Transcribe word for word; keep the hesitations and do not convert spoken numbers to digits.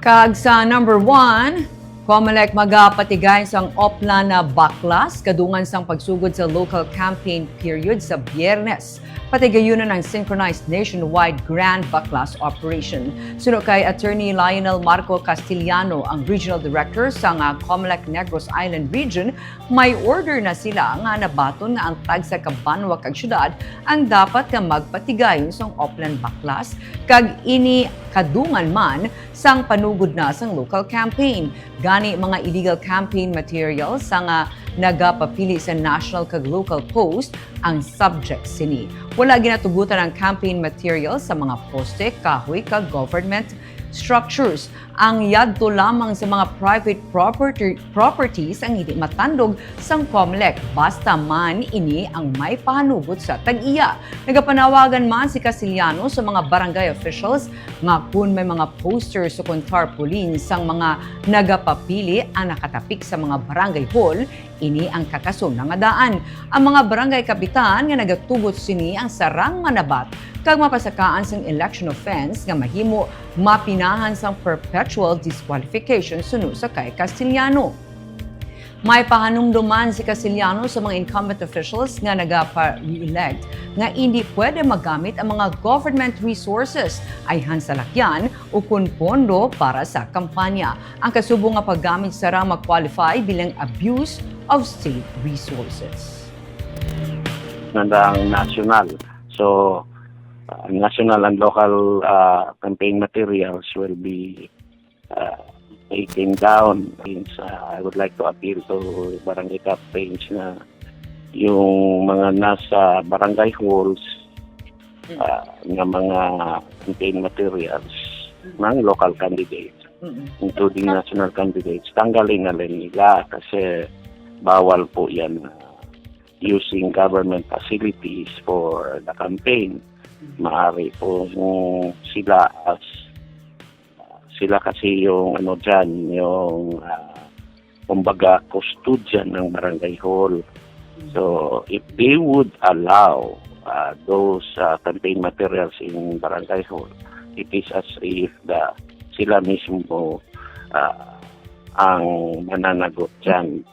Kag sa number one, Comelec magapatigay sang Oplan na baklas kadungan sang pagsugod sa local campaign period sa Biyernes. Patigayunon ang synchronized nationwide Grand Baklas Operation. Suno kay Attorney Lionel Marco Castellano, ang Regional Director sang, ah, Comelec Negros Island Region, may order na sila nga nabaton nga ang tagsa ka banwa kag syudad ang dapat nga magpatigayon sang Oplan Baklas, kag ini kadungan man sang panugod na sang local campaign. Gani, mga illegal campaign materials sang, ah, nagapapili sa national kag local post ang subject sini. Wala ginatugutan ang campaign materials sa mga poste, kahoy, kag government structures. Ang yadto lamang sa mga private property, properties ang hindi matandog sang Comelec, basta man ini ang may pahanugot sa tag-iya. Nagapanawagan man si Castellano sa mga barangay officials nga kun may mga posters ukon tarpaulin sang mga nagapapili ang nakatapik sa mga barangay hall, ini ang kakason nga daan. Ang mga barangay kapitan nga nagatugot sini ang sarang manabat kag mapasakaan sang election offense nga mahimo mapinahan sang perpetual disqualification, suno sa kay Castellano. May pahanumdom man si Castellano sa mga incumbent officials nga nagapa-re-elect nga indi pwede magamit ang mga government resources, ayhan salakyan, ukon pondo para sa kampanya. Ang kasubong nga paggamit sara ma-qualify bilang abuse of state resources. Nandang national. So, uh, national and local uh, campaign materials will be uh, taken down. Since uh, I would like to appeal to barangay captains na yung mga nasa barangay halls uh, nga mga campaign materials ng local candidates, including national candidates, tanggalin na lang nila kasi bawal po yan uh, using government facilities for the campaign. Maaari po sila as sila kasi yung ano diyan, yung uh, kumbaga custodian ng barangay hall. So if they would allow uh, those uh, campaign materials in barangay hall, it is as if the sila mismo uh, ang mananagot diyan.